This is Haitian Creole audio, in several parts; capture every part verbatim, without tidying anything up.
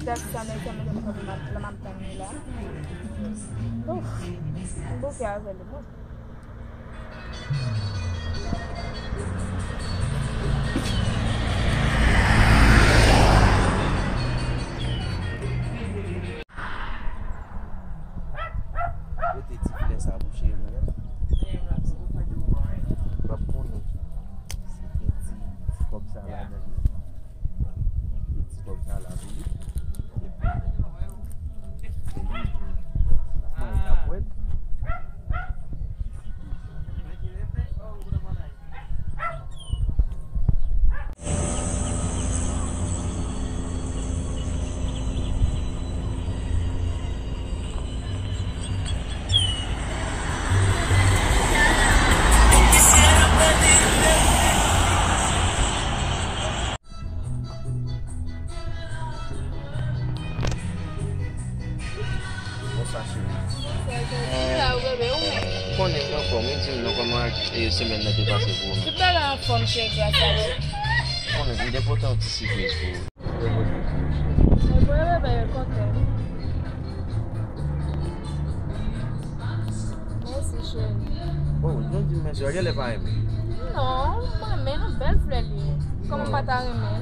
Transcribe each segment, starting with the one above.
Tèks sa, mezanmi, lè m kanpe, m ap, lè m ap tann li la. Ouf, m bouke avè li, bon. Kote ti flè sa pou cheri a? W ap konnen si gen ti, ti kòb sa ladan li. Gen ti kòb sa la pou li. Epi, mwen, l ap wè l. Bonswa, cheri. Bonswa, cheri. Ou la, ou bebe, ou menm? Ou konnen m anfòm, wi, di m non, kòman, e, semèn nan te pase pou ou menm? Tout bagay anfòm, cheri, gras a Dye. Ou konnen, m te pote yon ti sipriz pou ou. Mwen, bebe, bebe, kontan. Mèsi, cheri. Oh, nou di m mèsi, w genlè pa renmen? Non, m renmen, non, bèl flè li ye. Kòman m pa ta renmen?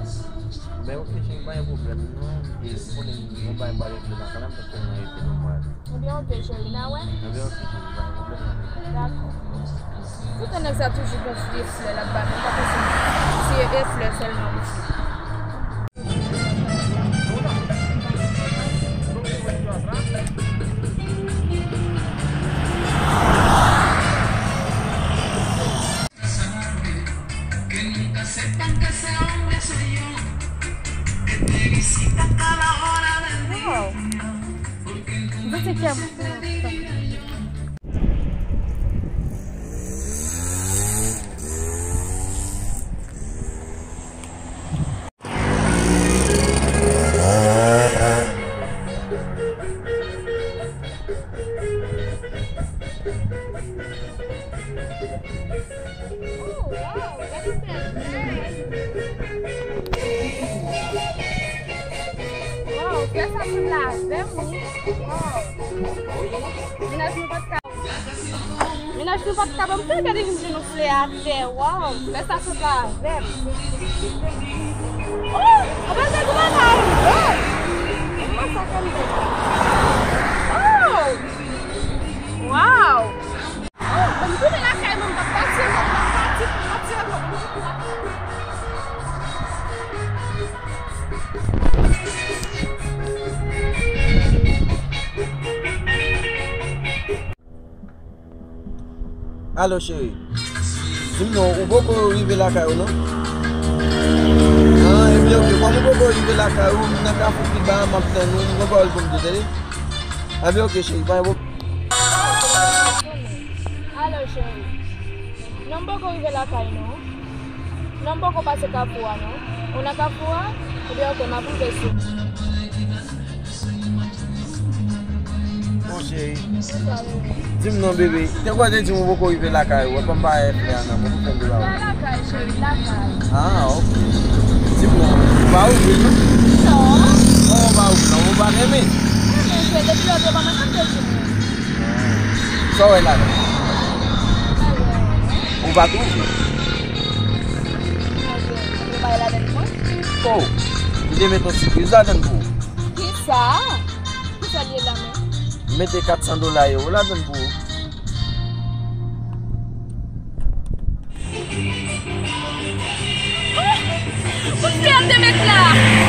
Men ok, cheri, pa gen pwoblèm, non. E, konnen m, yon bagay m pa regle nan kanal, paske mwen rete nòmal. Ebyen, ok, cheri, n a wè. Ebyen, ok, cheri, pa gen pwoblèm, non. Dakò. Poutan nèg sa toujou gon vye flè l ap ba nou, m pa konn si, si e flè sèlman li fè. Wow. Mwen se kè m. Oh, wow, gade bèl flè. Wow, flè sa sanble avè m, wi. Wow. Mennaj mwen pa t ka Mennaj nou pa t ka ban m flè, gade jan m jwenn yon flè atè, waw, flè sa sanble avè m. Oh, apa sa gwo bagay, oh, kòman sa fè m fè sa? Oh, waw. Oh, ban m tounen lakay mwen, m p ap pati ankò, m p ap pati, m p ap pati ankò. Alo, cheri. Di m non, ou poko rive lakay ou, non? Ah, ebyen, ok. Kòm ou poko rive lakay ou, m nan Kafou Kiba, m ap tann ou, m gon pawòl pou m di w, tande? Ebyen, ok, cheri, pa gen pwoblèm. Alo, cheri. Non, m poko rive lakay, non. Non, m poko pase Kafou a, non. Ou nan Kafou a? Ebyen, ok, m ap rive sou. Bon, cheri. Di m non, bebe. Te kwè te di m ou poko rive lakay ou. Epa m pa fè a nan. Mwen pou fè m de la. Lakay, cheri, lakay. Ah, ok. Di m non. Ou pa ouvri l, non? Non. Non, ou pa ouvri l, non. Ou pa renmen? Mwen renmen, cheri. Depi lòt jou, pa mwen ap di m. Sa w wè ladan? Ou pa twouve? Mwen gen bagay ladan l, mwen. Oh, m te met yon sipriz ladan l pou ou. Kisa? Kisa l ye la menm? M mete kat san dola ewo ladan l pou ou. Kout pye a te met la.